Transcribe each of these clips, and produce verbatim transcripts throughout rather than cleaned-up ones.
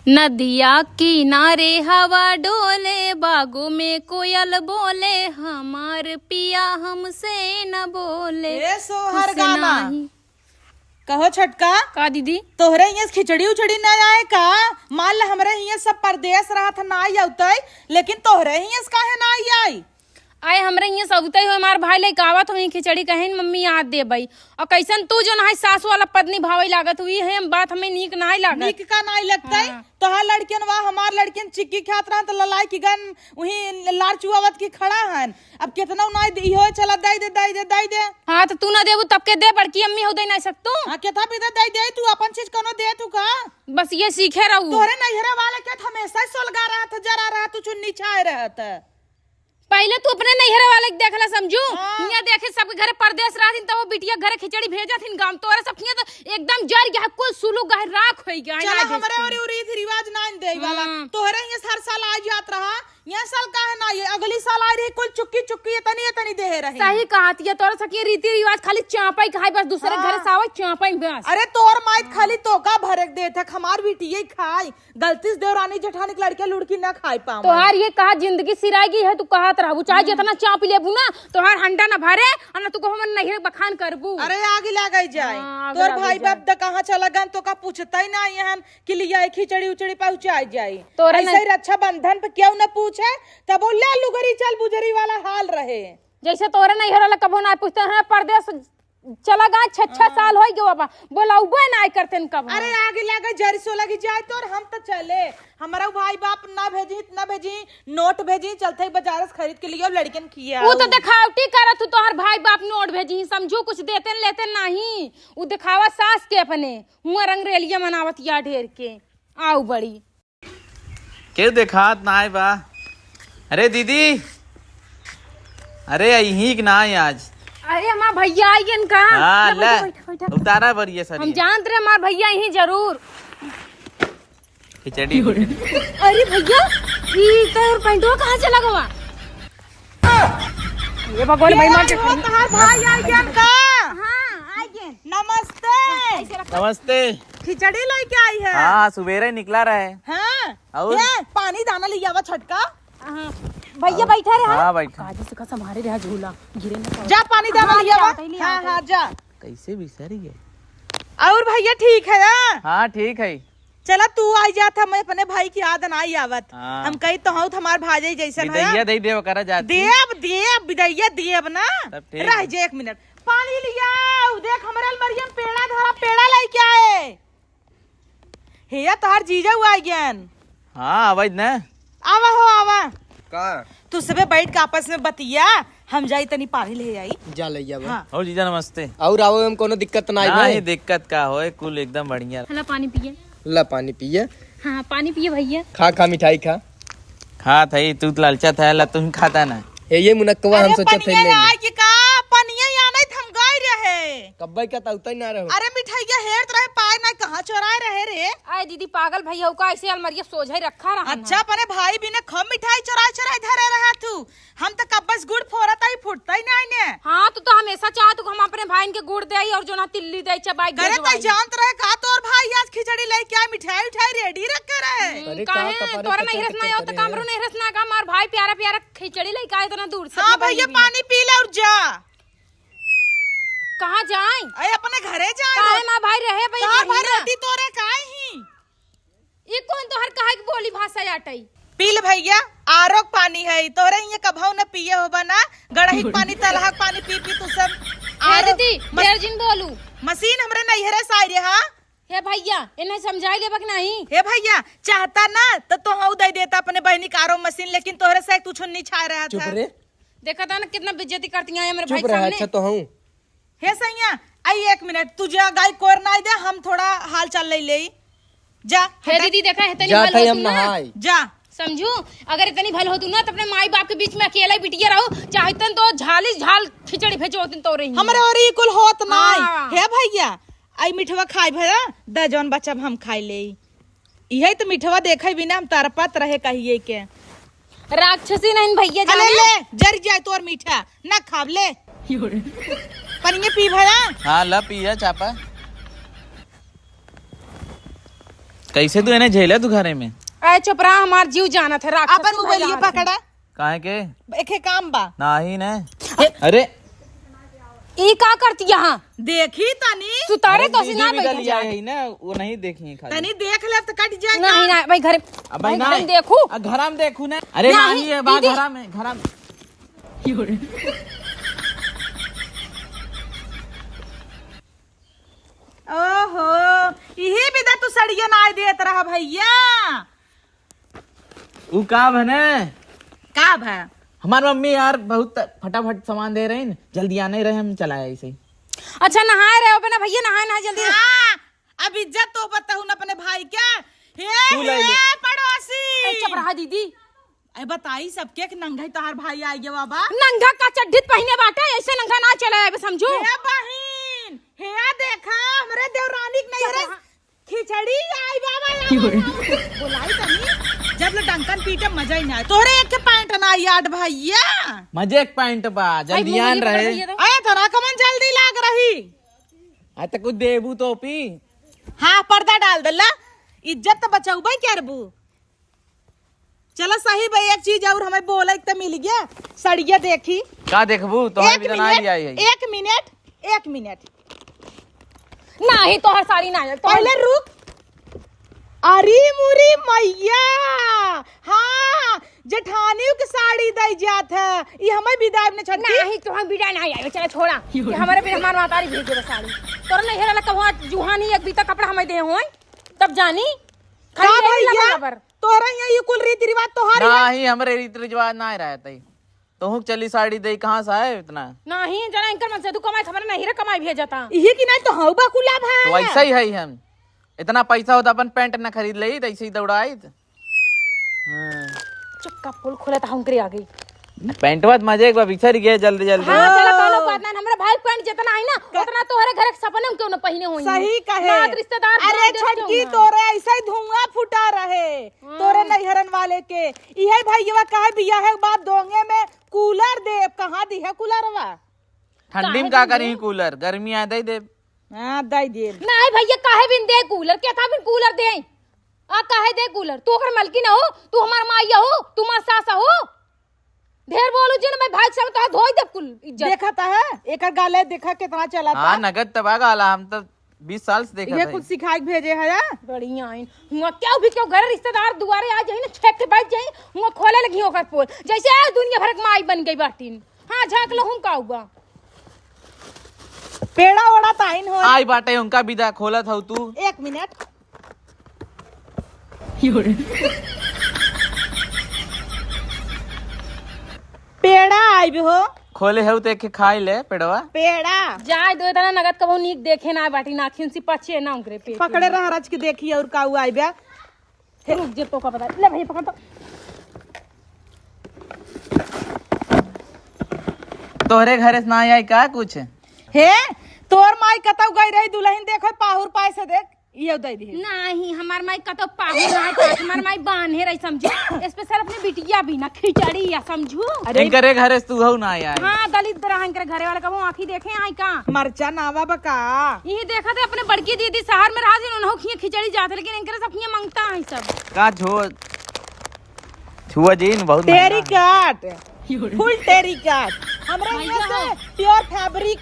नदिया किनारे हवा डोले, बागों में कोयल बोले, हमार पिया हमसे न बोले। ए सोहर कुछ गाना। नाही। कहो छोटका। का दीदी? तोहरे हियां से खिचड़ी उचड़ी ना आए का? मान ल हमरे हियां सब परदेस रहत ना आई अउतई, लेकिन तोहरे हियां से काहे ना आई आई? आए हमरे हियां से अउतई हो, हमार भाई लइके आवत हो, खिचड़ी कहेन मम्मी आज देबई। और कैसन तू जो ना है सास वाला पद निभावई लागत हुई है, हम बात हमें नीक ना लागत। नीक का ना लगतई? हाँ। तोहार लड़कियन वा हमार लड़कियन चिक्की खात रहन त ललाई की गन उही लार चुआवत की खड़ा हन। अब केतना उनाई दे, इहो चला दई दे, दई दे, दई दे। हाँ, त तू ना देबू तब के दे, बड़की अम्मी हो दे ना सकतू। हाँ, केथा भी दे, दई दे, तू अपन चीज कोनो दे तू का? बस ये सीखे रहू। तोहरे नैहरा वाला के त हमेशा ही सोलगा रहत, जरा रहत, तू चुन्नी छाए रहत। पहिले तू अपने नैहरा वाले के देख ला समझू। हाँ। हियां देखे सबके घरे परदेस रहत हिन, त वो बिटिया घरे खिचड़ी भेजत हिन गाँव। तोरे सब हियां त एकदम जर गया है, कुल सुलू गए, राख होई गया है, चला ना हमरे देखी। और रीति रिवाज ना देई वाला। हाँ। तोहरे हियां हर साल आ जात रहा, ये साल काहे ना, ये अगली साल आ रही, कुल चुक्की चुक्की इतनी इतनी देहे रही। सही कहत हिया, तोरा सखी रीति रिवाज खाली चापई खाए बस, दूसरे हाँ। घरे से आवई चापई बस। अरे तोर माई त हाँ। खाली तोका भरे के देत है, हमार बिटिये खाई, गलती से देवरानी जेठानी के लड़के लुड़की ना खाई पावे। तोहार ये कहा जिंदगी सिराएगी है, तू कहत रहबू, चाहे हम्म। जितना चाप लेबू ना, तोहार हंडा ना भरे, और ना तू कहो मन नहीं बखान करबू। अरे आग लग जाए। हाँ, आग तोर लग भाई जाए। बाप त कहाँ चला गन, तोका पूछता ही ना, यहाँ कि लिया है खिचड़ी उचड़ी पहुँचाई जाई। तोरे ऐसे नहीं ही रक्षाबंधन पे क्यों न पूछे, तब वो ले लुगरी चल बुजरी वाला हाल रहे। जैसे तोरे नहीं हरला कबो ना पूछते हैं, परदेस चला गए, छह, छह हाँ। साल होई गयो बाबा, बोलाउबे ना करते न कबो। अरे आगे लगे जरी सो लगी जाए तो, और हम तो चले, हमारा भाई बाप ना भेजी, ना भेजी, नोट भेजी, चलते ही बाजार से खरीद के लियो, लड़कन खिया। वो तो दिखावटी करत हूँ, तोहर भाई बाप नोट भेजी, समझू कुछ देते न लेते नहीं, वो दिखावा सास के अपने। हुआ रंग रेलिया मनावत या ढेर के। आउ बड़ी। केहू देखात नाय बा। अरे दीदी, अरे अइहीं कि नाय आज? अरे हमार भैया आइगन का? हाँ, ले, ले, बैठा, बैठा, बैठा। उतारा बरिया सारी। हम जानत रहे हमार भैया यहीं जरूर। खिचड़ी। अरे भैया, ई तोर पैंटवा कहाँ चला गवा? ये भगवान भाई मार के हो, तोहार भाई आइगन का? हाँ, आइगन। नमस्ते। नमस्ते। खिचड़ी लेके आई है। हाँ, सुबेरे निकला रहे। हाँ। और? ये पानी दाना ले आवा छोटका। हाँ। भैया बैठा रहे। हाँ, बैठा। काजी से का संभारे रहा झूला, गिरे न पड़े। जा पानी दाना हाँ, ले आवा। ले आवा, ले हाँ, आवा। हाँ, जा। कैसे बिसर गए? और भैया ठीक है ना? हाँ, ठीक है। चला तू आई जात, हम अपने भाई की याद ना आई आवत। हाँ। हम कही तो हूँ, हमार भाई जैसन है। बिदैया दे देव करा जाती। देव, देव, बिदैया देव ना। तब ठीक रह है। जे एक मिनट। पानी लिया, देख हमरे अलमरिया में पेड़ा धरा, पेड़ा लेके आए। हे या तोहार जीजा हुआ आइगन। हाँ, आवाज ना। आवा हो, आवा। का? तू सबे बैठ के आपस में बतिया, हम जाई तनी पानी ले आई। जा ले आवा। हाँ। और जीजा नमस्ते। और आवे में कोनो दिक्कत ना आई ना, भाई? ये दिक्कत का होए, कुल एकदम बढ़िया। हला पानी पिए। ला पानी पिए। हाँ, पानी पिए भैया। खा, खा मिठाई खा। खात है, तू तो लालचा था, ला तू ही खाता ना। हे ये मुनक्कवा हम अरे सोचा पनिया फेल ले ना ले। आए कि का? पनिया या नहीं थम गए रहे। कब्बे का तौता ही ना रहो। अरे मिठाइया हेरत रहे, पाए ना, कहाँ चोराए रहे रे? आए दीदी, पागल भैया का ऐसे अलमारिया सोझा ही रखा रहा अच्छा, ना। अपने भाई बिना खूब मिठाई चोराए चोराए धरे रहा तू। हम तो कब्बे से गुड़ फोरत ही फुटता ही नहीं ने। हाँ, तू तो हमेशा चाहत तू हम अपने भाई के गुड़ दे आई और जो ना तिल्ली दे चबाई करे गजवाई। तो जानत रहे का तोर भाई आज खिचड़ी लेके आए, मिठाई उठाई रेडी रख के रहे। हम्म, अरे का काहे? कपारे तोरा पकड़ नहीं के रसना हो तो चक्कर करे कामरो है। नहीं रसना का, हमार भाई प्यारा प्यारा खिचड़ी लेके आए इतना दूर से हाँ अपने भैया, बहिनी। पानी पी ले और जा। कहाँ जाए? अरे अपने घरे जाए। काहे माँ भाई रहे भाई कहाँ यहीं भाई ना? रहती तोरे काहे ही? ई कौन तोहर काहे के बोली भाषा आटई? पी ले भैया, आरो के पानी है, तोरे ये कभौ न पिए होबा ना, गड़ही के पानी, तलहा के पानी पी पी तू सब। ए आरो दीदी, मस-, ढेर जिन बोलू। मशीन हमरे नैहरे से आई रहा। हे भैया, इन्हें समझाई लेबा कि नहीं? हे भैया, चाहता ना तो तोहू दे देता अपने बहनी का आरो मशीन, लेकिन तोहरे से तू छुन्नी छा रहा चुप था। रे। देखा था ना कितना बेइज्जती करती है मेरे चुप भाई के रहा, सामने। अच्छा तो हूँ। हे सैया, आई एक मिनट, तू जा गाय कोर ना दे, हम थोड़ा हाल चाल ले ले। जा, हे हटा। दीदी, देखा है तनी जा भल था होती हम ना। नहाई। जा। समझू, अगर इतनी भल होतू ना, तो अपने माई बाप के बीच में अकेला ही बिटिया रहो, चाहे तन तो झाली झाल खिचड़ी भेजो होती तो रही। हमरे और ई कुल होत नाई। हाँ। हे भैया, आई मिठवा खाई भरा, द जौन बचब हम खाई ले। इहे तो मिठवा देखे बिना हम तरपत रहे कहिए के। राक्षसी नहीं भैया अरे जाने। ले, जर जाए तोर मीठा, ना खाब ले। पनिये पी भरा। हाँ, ला पिया चापा। कैसे तू इन्हें झेला तू घरे में? अरे चुप रहा, हमार जीव जानत है, राक्षस अपन तू मोबाइल ये भैया। पकड़ा। काहे के? एके काम बा। नाही ने। ए- अरे। ई का करती यहाँ? देखी तनी। सुतारे अरे तो दीदी ना भी बैठे दलिया जाए। है ना, वो नहीं देखी खाली। तनी देख ले तो कट जाए नहीं, का? ना, भाई घर, अब भाई भाई ना। घर में देखू। आ, घर में देखू ना। अरे नहीं, नाही है, बा दीदी। घर में, घर में। ओहो, इही बिदा तू सड़िया ना देत रहा भैया। उ का भने? का भा? हमार मम्मी यार बहुत फटाफट सामान दे रही न, जल्दी आने रहे, हम चलाए ऐसे ही। अच्छा, नहाए रहे हो बिना भैया, नहाए, नहाए जल्दी। हाँ, अब इज्जत तो बताऊ न अपने भाई के। हे, तू ले ले। हे, पड़ोसी। ए, चुप रहा दीदी। अरे बताई सबके कि नंगा ही तोहार भाई आ गया बाबा। नंगा का चड्ढी त पहिने बाटे, ऐसे नंगा ना चले आवे समझू। हे बहिन, हे देखा, हमरे देवरानी के नहीं रे। चुप रहा। खिचड़ी आई बाबा, आई बाबा। बोलाई तनी, जब ले डंकन पीटे मजा ही ना आए। तोहरे एक के पैंट ना आई आठ भैया। मजे एक पैंट बा, भाई, जल्दी मुंह आन नहीं पकड़ रहे। भैया तो। अरे तोरा कमन जल्दी लाग रही। आ त कुछ देबू तो पी। हाँ, पर्दा डाल देला, इज्जत तो बचौबे करबू। चला सही बा, एक चीज और हमें बोले त मिल गया, सड़िया देखी। का देखबू? तोहरे एक भी तो ना मिनट, आई है। एक मिनट, एक मिनट। नाही, तोहर साड़ी ना आयल, तोहर पहले रुक। अरे मुरी मैया, हाँ, जेठानियों के साड़ी दई जात है, ई हमें विदाई में छठी। नाही, तोहर विदाई ना आयल, चला छोड़ा। कि हमारे भी हमार मातारी भेजे बा साड़ी। तोरा नहीं हेला कबहुआ जुहानी एक बीता कपड़ा हमें दे होई, तब जानी। का खाली यही भैया? लबर लबर। तोहरा यहाँ ये कुल रीति रिवाज तोहार है? नाही, हमरे रीति रिवाज नाही रहत है। तोहूँ के चली साड़ी दे, कहाँ से आए इतना? नाही, जना इनकर मन से तू कमाई, हमारे नहीं रे कमाई भेजता। इही की नहीं तो हऊ बा कुला भाई। तो वैसे ही है हम। इतना पैसा होता अपन पैंट न खरीद लेइत, ऐसे ही दौड़ाइत। हाँ। चुप का पोल खोला था, हंकरे आ गई। पैंटवा त मजे एक बार बिछर गए जल्दी जल्दी। हाँ, चला, कोनो बात ना, हमरा भाई पैंट जितना है ना, का- उतना तोहरे घर के सपने में क्यों न पहिने होई। सही कहे। नात रिश्तेदार अरे गाँव देश क्यों छोटकी, ना। तोरे ऐसे ही धुआं फुटा रहे, हाँ। तोरे नैहरन वाले के। इहे भैया कहे बियाह के बाद दोंगे में कूलर देब, कहाँ दिहे कूलरवा? ठंडी में काहे का बिन करी दे? कूलर, गर्मी आए दे देब। हाँ, दे देब। नहीं भैया, काहे बिन दे कूलर? के था बिन कूलर दे? आ काहे दे कूलर? तू ओकर मलकिन हो, तू हमार माई हो, तू हमार सास हो। ढेर बोलू जिन, मैं भाई के सामने तोहार धोई देब कुल इज्जत। देखा त है, एकर गाले देखा कितना चला हाँ, था। नगद तबा गाला, हम तो बीस साल से देखा ये था। कुछ सिखाए के भेजे है या? बढ़िया है। हुआ क्यों भी क्यों घर रिश्तेदार दुआरे आ जाई ना, छेक के बैठ जाई, हुआ खोले लगी ओकर पोल। जैसे आज दुनिया भर के माई बन गई बाटिन। हाँ, झांक लो हम का हुआ। पेड़ा ओड़ा ताइन हो। आई बाटे उनका विदा खोलत हऊ तू। एक मिनट। पेड़ा आइब हो। खोले हऊ त एक खाई ले पेड़वा। पेड़ा। जाए दो, इतना नगद कबो नीक देखे ना बाटी, नाखिन से पचे ना उनकरे पेट पकड़े में। रह रच के देखी और काऊ आइबे। रुक जे तो का बता। ले भैया पकड़ तो। तोहरे घरे से ना आई का कुछ? हे, तोर माई कतौ गई रही दुल्हन देखे पाहुर पाए से देख। इहे दे दिहे। नहीं, हमार माई कतौ पाहुर ना है, हमार माई बान्हे रही, समझू। Special अपने बिटिया भी ना, खिचड़ी या, समझू। अरे इनकरे घरे से तू हऊ ना आया है। हाँ, दलित रहा इनकरे घरे वाला, कबो आँखी देखे आई का? मरचा नावा बा का? यही देखा थे अपने बड़की दीदी शहर में रहा, जिन उन्हों खिए खिचड़ी जाते, लेकिन इनकरे सब खिए मांगता है सब। का झो-, छुआ जी न बहुत महंगा है। टेरिकाट, full टेरिकाट। हमरा भैया यहाँ से हो। Pure fabric।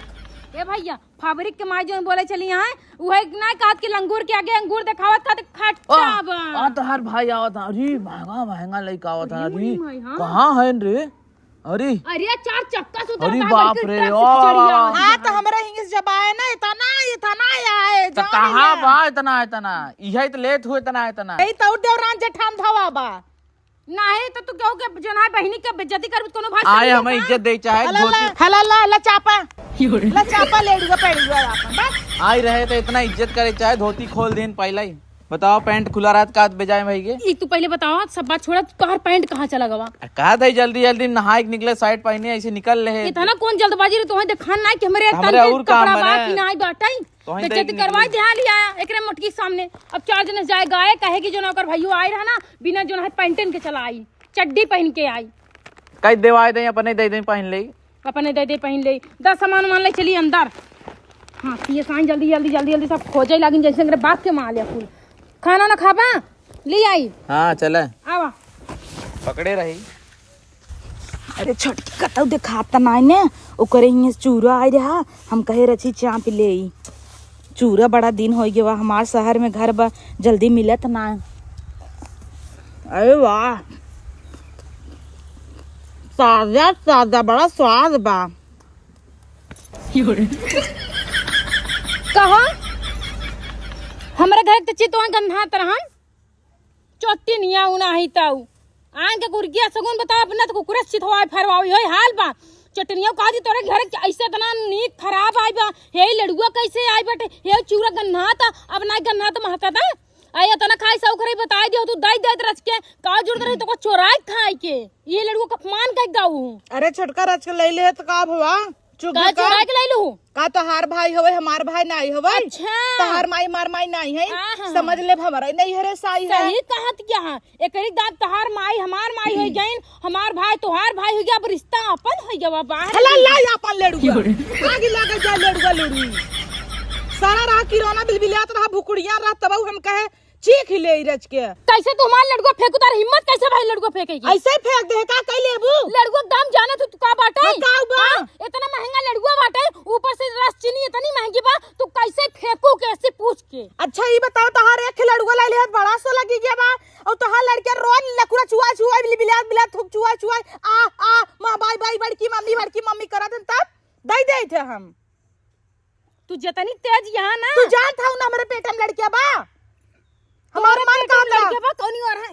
ए भैया, fabric के माई जौन बोले चली यहाँ, उहे ना कहत कि लंगूर के आगे अंगूर देखावत कहत खट्टा ओह, बा। आ तोहार भाई आवत है। अरे महंगा महंगा लइका आवत है। अरे अरे, माई, हाँ। कहाँ है रे? अरे। अरे चार चक्का से उतर अरे बाप रे, खिचड़ी वाह, वाह, आवत वाह। है। हाँ, तो हमरा हिंगे से जबाए ना इतना, इतना आए, तो जान कहाँ लिया। बा इतना, इतना? इहे तो लेत हुए इतना, इतना। यही तो देवरान जेठान धवा बा। नाही तो तू केहू के जोन है बहिनी के बेइज्जती करबू त कोनो भाई आए समझे हमें का? इज्जत दे चाहे हला धोती ला, हला ला, ला चापा। ला चापा लेड़ुआ पेड़ुआ आपन, बस। आई रहे तो इतना इज्जत करे चाहे धोती खोल देन पहले ही। बताओ पैंट खुला रहत का बेजाए भाई के? ई तू पहले बताओ, सब बात छोड़ा, तोहार पैंट कहाँ चला गवा? आ, कहा था जल्दी जल्दी नहाए के निकले, शर्ट पहने ऐसे निकल रहे। इतना कौन जल्दबाजी रे, तोहे देखान ना कि हमरे हमरे तन के और काम कपड़ा बा बने। कि नाही बाटई? तोहे बेइज्जती देख करवाई निकली। दिहा लिया एकरे मोटकी सामने। अब चार जने जाए गाए, कहे कि जो ना ओकर भइयो आए रहा ना, बिना जो ना है पैंटन के चला आई, चड्डी पहन के आई। कई देवाए दे, अपने दे दे पहन ले। अपने दे दे पहन ले। दस सामान उमान ले चली अंदर। हाँ, ये साइन जल्दी, जल्दी, जल्दी, जल्दी सब खोजे लागिन, जैसे मेरे बाप के माल या फूल। खाना ना खाबा? ले आई। हाँ, चला। आवा। पकड़े रही। अरे छोटकी, कतौ देखात त नाई ने, ओकरे हियाँ चूरा आइ रहा, हम कहे रची चाप ले आई। चूरा बड़ा दिन होइ गवा, हमार शहर में घर बा, जल्दी मिलत ना। अरे वाह, ताजा ताजा, बड़ा स्वाद बा। कहो, हमरे घर के चितवन गन्हात रहन, चोटी निया उना ही ताऊ। आन के गुर्गिया सगुन बताओ, अपना तो कुकुरे चितवाई फरवाई होई हाल बा। चटनिया कहा दी तोरे घर के ऐसे इतना नीक खराब आई बा। हे लड़ुआ कैसे आई बटे, हे चूरा गन्हात, अब ना गन्हात महकता। आ इतना खाई सौख रही बताई दियो, तू दई देत रच के, का जुड़त रही तो को चोराई खाई के। ये लड़ुआ का अपमान कह गाऊ। अरे छोटका रच के ले ले तो का भवा? चुप का का? चुराइ के लइलू? का तोहार भाई हवे, हमार भाई नाई हवे? अच्छा। तोहार माई हमार माई नाई है? हाँ, हाँ, हाँ। समझ ले, हमरा ही नहीं हरे साई है। सही कहत क्या है? एकरी दांत तोहार माई हमार माई होइ गइन, हमार भाई तोहार भाई होइ गया, अब रिश्ता अपन होइ गया, बाहर हला निकल लाई अपन लेड़ुआ। आगे लागल जा लेड़ुआ लुड़ुई। सारा रहा किराना बिलबिलात रहा, भुकुड़िया रहा, तब हम कहे चीख ले रच के। कैसे तू हमार लड़ुआ फेंकू, तार हिम्मत कैसे भाई लड़ुआ फेंके की? ऐसे ही फेंक दे, का कह लेबू? लड़ुआ के दाम जाने तू, तू का बाटे? हाँ, का बा? हाँ, इतना महंगा लड़ुआ बाटे, ऊपर से रस चीनी इतनी महंगी बा, तू कैसे फेंकू, कैसे पूछ के? अच्छा, ई बताओ, तोहार एक लड़ुआ ले लेत, बड़ा सो लगी गया बा, और तोहार लड़के रोज लकुड़ा चुआ चुआ, बिल-, बिलात बिलात थूक चुआ चुआ, आ, आ, माँ, बाय, बाय, बड़की मम्मी, बड़की मम्मी करा देन, तब दई देत है हम। तू जतनी तेज यहाँ ना। तू जानत हऊ ना हमरे पेट में लड़किया बा। हमार तोरे मन पेट में कहता। लड़किया बा, कौनी ओर है?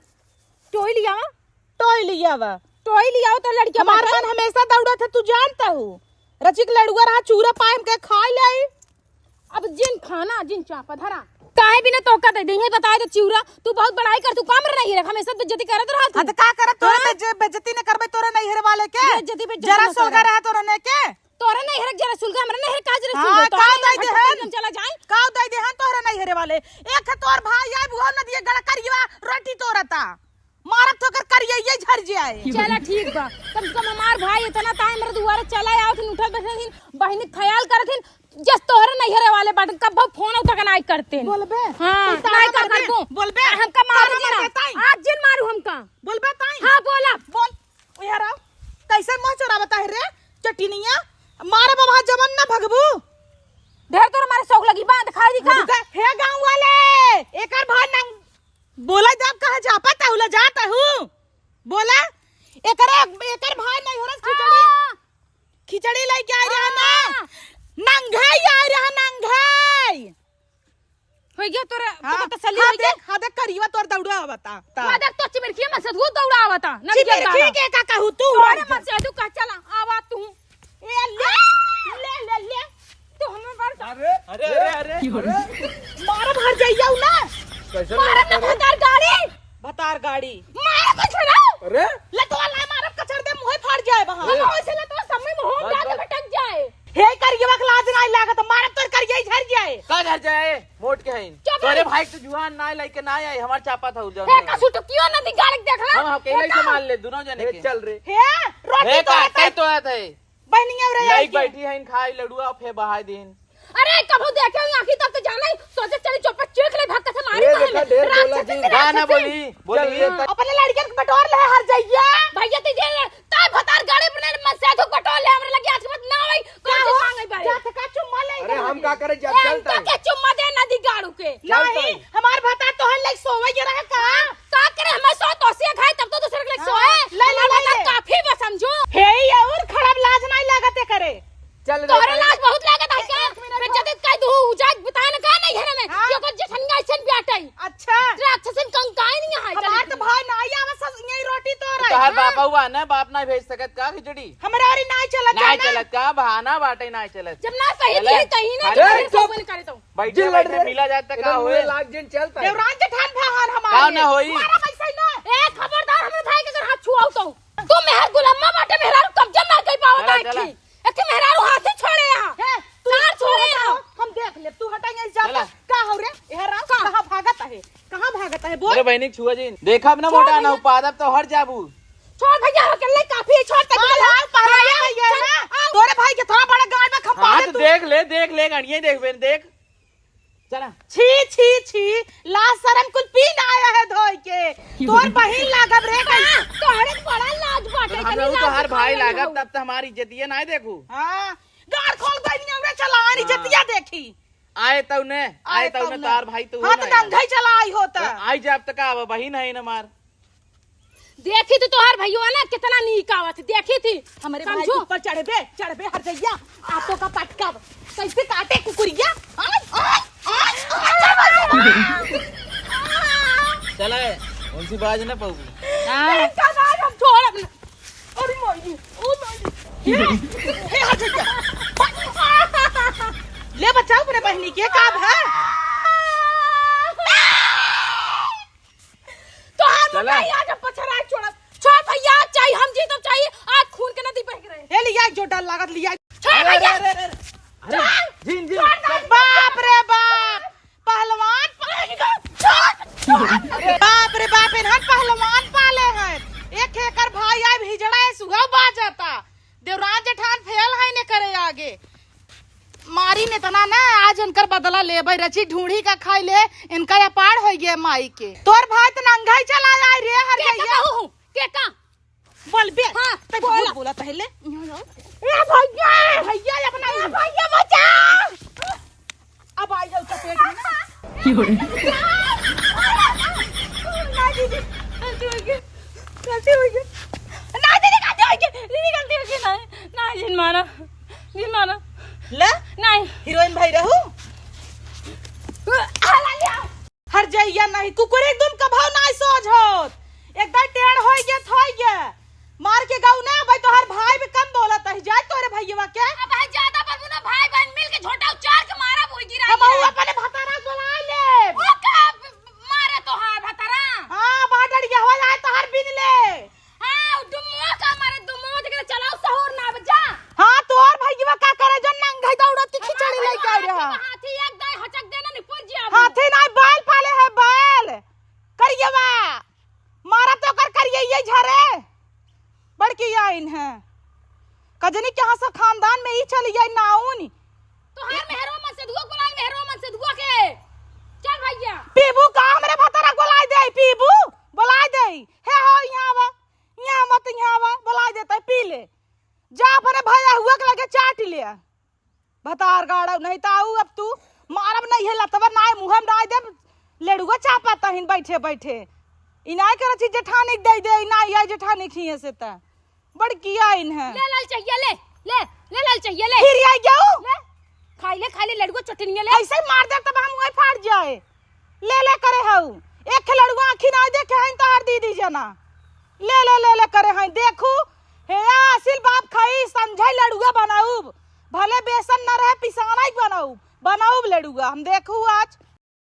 टोई लिया वा। टोई लिया वा। टोई लिया वा तो लड़किया हमार बा। मन हमेशा दौड़त है, तू जानत हऊ। रचिक लड़ुआ रहा, चूरा पायम के खाई लाई। अब जिन खाना, जिन चापा धरा। काहे बिना तोहका दे दे, ये बताए दे चिउरा, तू बहुत बड़ाई कर, तू काम रहा नहीं रख, हमेशा बेइज्जती करत रहत हाँ, हूँ। तो का करत तोरे हाँ? बेइज्ज-, बेइज्जती न करबे तोरे नैहर वाले के? बेइज्जती, बेइज्जती जरा न सोलगा करा। रहा तोरे ने के? तोरे नैहर जरा सुलगा, हमरा नैहर का जरा हाँ, सुलगा? का तोरे दई नैहर देहन? खत्म चला जाए। का दई देहन तोरे नैहरे वाले? एक है तोर भाई आए, बुआ नदिया गड़ा करिया रोटी तोरता। मारत होकर करिया ये झर जाए। चला ठीक बा, कम से कम हमार भाई इतना टाइम मेरे दुआरे चला आवत हिन, उठत बैठत हिन, बहिनी ख्याल करत हिन, जस तोहरे नैहरे वाले बाटन, कब फोन उठा के नाई करते। बोलबे? हाँ, तू नाई तारा करते। बोलबे? हमका मारू तारा जी ना। मारते ताई। आज जिन मारू हमका। बोलबे ताई। हाँ, बोला। बोल। ओ यार, कैसे मुँह चोरावता है रे चटिनिया? मारे बाबा जवन ना भगबू। ढेर तोर मारे शौक लगी बा, दिखाई दी का? रुका, हे गाँव वाले, एकर भाई नंग-, बोला जब कहा जा पता उला जाता हूँ। बोला, एकरे, एकर भाई नहीं हो रहा खिचड़ी। हाँ। खिचड़ी लेके आ रहा ना। हाँ। नंघाई आ रहा, नंघाई। हो गया तोरा, हाँ, तोरा तसल्ली हाँ, हो गया? देख, हाँ, देख, करिया तोर दौड़ा आवता, ता। हाँ, देख, तो चिमिरखिया मन से तू दौड़ा आवता, ना चिमिरखी के का कहू तू? तोरे मन से तू का चला, आवा तू। ए, ले, ले, ले, ले। तू हमें मार अरे, अरे, अरे, अरे, अरे। मारा भर जाइया ना। कैसे मारा मारा ना रे? भतार गाड़ी। भतार गाड़ी। मारा कुछ ना। अरे। ले तो अल्लाह मारा कचर दे, मुँह फाड़ जाए वहाँ। अरे। वैसे ले तो सब में मुँह बस, डाल के बस। भटक जाए। हे करियवा के लाज नाई लागत, मारब तोर करिया ही झर जाए। का झर जाए? मोट के हईन। चुप तोरे रह। भाई के जुआन नाई लइके नाई आई, हमार चापा था उलझन हे में। कसु तो क्यों ना दिगाड़ के देख ला? हम अकेले ही बेटा। संभाल ले, दोनों जने हे के। चल रे। हे, रोटी हे तो का, आता है। कई तो आत है? बहनिया रे लाइक आई के। बैठी हईन, खाई लड़ुआ, फे बहाई दीन। अरे, कभू देखे हुई आँखी तब तो जाना ही, सोचे चली चुप चीख ले, धक्का से मारी ए, मारे देखा, में। ढेर बोला राक्षसी जी। से गाना राक्षसी। बोली, बोली। चल रे, अपने लड़कियन के बटोर ले हर जइया। भैया, तुझे ताई भतार गाड़ी पर ले, मन से धुक बटोर ले, हमरे लगे आज के बाद ना आई, का कौन हो? मांगे बारे? जात का चुम्मा ले अरे, हम का करे, जा ए, चलता इनका है। के चुम्मा दे ना दी गाड़ू के। चलता नहीं, है। हमार भतार तोहर लाइक सोवे ये रहे का? का करे, हमें सो तोसिया खाए, तब तो दूसरे के लाइक हाँ, सोए। ले, ले, हमार ले, भतार ले। काफी बा, समझो। हे, ये और खराब लाज नहीं लागत है करे। चल रे, तोहरे चल। लाज बहुत लागत है एक, क्या? एक मिनट फिर हो। जदि कह दू, जाके बताए ना का नहीं घर में। हाँ। ये ओकर जेठनिया ऐसन ब्याटई। अच्छा। राक्षसन कंकाई नहीं है, हमार चल। तो भाई ना आई आवे सस, यही रोटी तो रही। तोहर हाँ। बापा हुआ ना, बाप ना भेज सकत का खिचड़ी? हमरा ओरी ना चलत ना जाना। चलत का, बहाना बाटे ना चलत। जब ना सही चले। थी कहीं ना खाली चले, बैठ तो। बैठे जिन लड़ बैठे रे। मिला जाता का इधर होए? मुँह लाग जिन चलता है। देवरान जेठान भाहान हमारे। का ना होई? मारा वैसे ही ना। ए, खबरदार हमरे भाई के अगर हाथ छुआओ तो। तू मेहर गुलामा बाटे, मेहरारू कब्जा ना कर पावत चला, है चला। की। एक मेहरारू हाथ से छोड़े यहाँ। हे, तू सार छोड़े हटा, यहाँ। हम देख ले, तू हटा यहाँ से चला। जाता। का हो रे? ए राम, का? कहाँ भागत है? कहाँ भागत है? बोल। अरे बहनी छुआ जी, देखब ना छोड़ मोटा ना भैया। उपादब तो हट जाबू। छोड़ भैया, हम अकेले काफी है, छोड़ तक हाँ, ले। हाँ, पहला आया, भैया चल, ना। आओ। तोरे भाई के थोड़ा बड़ा गाड़ में खपा हाँ, ले तो तू। देख ले, देख ले, गणिये देख बे, देख। चला। छी, छी, छी, लाज शरम कुल पी ना आया है धोई के। तोर बहिन लागब रे कहीं। तोहरे के बड़ा लाज बाटे, चल, हम तनी रहू लाज तोहार दिखावे भाई लागब, रहू। तब तो हमारी इज्जतिया ना देखू। हाँ, गाड़ खोल दे नहीं, हमरे चला आनी हाँ। इज्जतिया देखी। आए तौने, आए आए तौने तौने। तोहार भाई तू हाँ, ना तो आया। नंगा ही चला आई होता। तो आई जाब तो का, अब बहिन है ना मार। देखी थी तोहार भइया ना कितना नीक आवत, देखी थी। हमरे भाई समझो। के ऊपर चढ़बे, चढ़बे हर जइया, आतो का पटका, कैसे काटे कुकुरिया। आय, आय, आय, आय। चले, उनसे बाज ना पाऊगी। हाँ। इनका ना हम छोड़ब ना। अरे माई, ओ माई। ये, ये हर जइया। ले बचाओ अपने बहिनी के, का भा? तोहार चला। मुंडा आज हम पछराए छोड़ब। छोड़ भइया, चाहे हम जीतब, चाहे आज खून के नदी बह रहे। ए लिया, जो डर लागत लिया। छोड़ अरे, भइया। अरे, अरे, अरे, अरे, छोड़। झिन, झिन, छोड़ ना। बाप रे बाप, पहलवान पा-, छोड़, छोड़। बाप रे बाप, इन्हन पहलवान पाले हैं। एक एकर भाई आए हिजड़ा है, सुहा बाजता। देवरान जेठान फेल है ने करे आगे। मारी ने तना ना, आज इनकर बदला लेबै, रची ढूंढी का खाई ले, इनका अपार होइ गया माई के। तोर भाई त नंगा ही चला जाए रे, हर के का जइया। कहू हूँ? के का? बोल बे। हाँ, तै बोल। बोल, बोला पहले। ए भइया, भइया अपना ए भइया बचा। अब आई जाओ चपेट में ना। की हो रे? ना दीदी, गलती हो गई। गलती हो गई। ना दीदी, गलती हो गई। दीदी, गलती हो गई। ना, ना, जिन मारा। जिन मारा। ले? नहीं। हीरोइन भाई रहू? हला लिया। हर जइया नहीं, कुकुर एकदम कभाव नहीं सोझ होत। एकदम टेढ़ होई गया, थोई गया। मार के गाऊ ना, भाई तोहर भाई भी कम बोलत है, जाए तोरे भइयवा के। अब भाई ज्यादा बोलबू ना, भाई बहन मिल के झोटा उचार के मारा, बोल गिरा हम गिरा। अपने भतारा बोला ले। ओ का मारे तोहार भतारा? हाँ, बाडर ये हो जाए तोहार बिन ले। हाँ, दुमुआ का मारे, दुमुआ देखे चलाओ सहूर ना बजा। हाँ, तोर भइयवा का करे जो नंगा ही दौड़त की खिचड़ी लेके आ रहा। हाथी एक दाई हचक देना निपुर जी अब। हाथी नहीं, बैल पाले है, बैल। करियवा। मारा तो कर करिए ये झरे। बड़की आइन है। कजनी के यहाँ से खानदान में ही चली आई नाउन। तोहार मेहरो मन से दुआ बोला, मेहरो मन से दुआ के। चल भइया। पीबू का हमरे भतारा बोलाए दे, पीबू? बोलाए दे। हे हो यहाँ आवा। यहाँ मत यहाँ आवा, बोलाए देता है, पी ले। जा अपने भइया हुआ के लगे चाट ले। भतार गाड़व नहीं त आऊ अब तू मारब नहीं है लतवर नाय मुहम नाय देब। लेड़ुआ चापा तहिन बैठे बैठे। ई नाय करत छी जेठानी के दे दे, ई नाय आई जेठानी खिए से त। बड़की आइन है। ले लाल चाहिए, ले, ले, ले लाल चाहिए, ले। फिर आई जाऊ? ले, खाई ले, खाई ले, लेड़ुआ चटनिया ले। ऐसे ही मार दे तब हम वही फाड़ जाए। ले ले करे हऊ। एक लेड़ुआ आँखी नाय देखे हैं तोहर दीदी जना। ले ले ले ले करे हैं। देखू, हे आसिल बाप खाई, संझाई लेड़ुआ बनाऊब। भले बेसन न रहे, पिसाना ही बनाऊब। बनाऊब लेड़ुआ। हम देखू आज।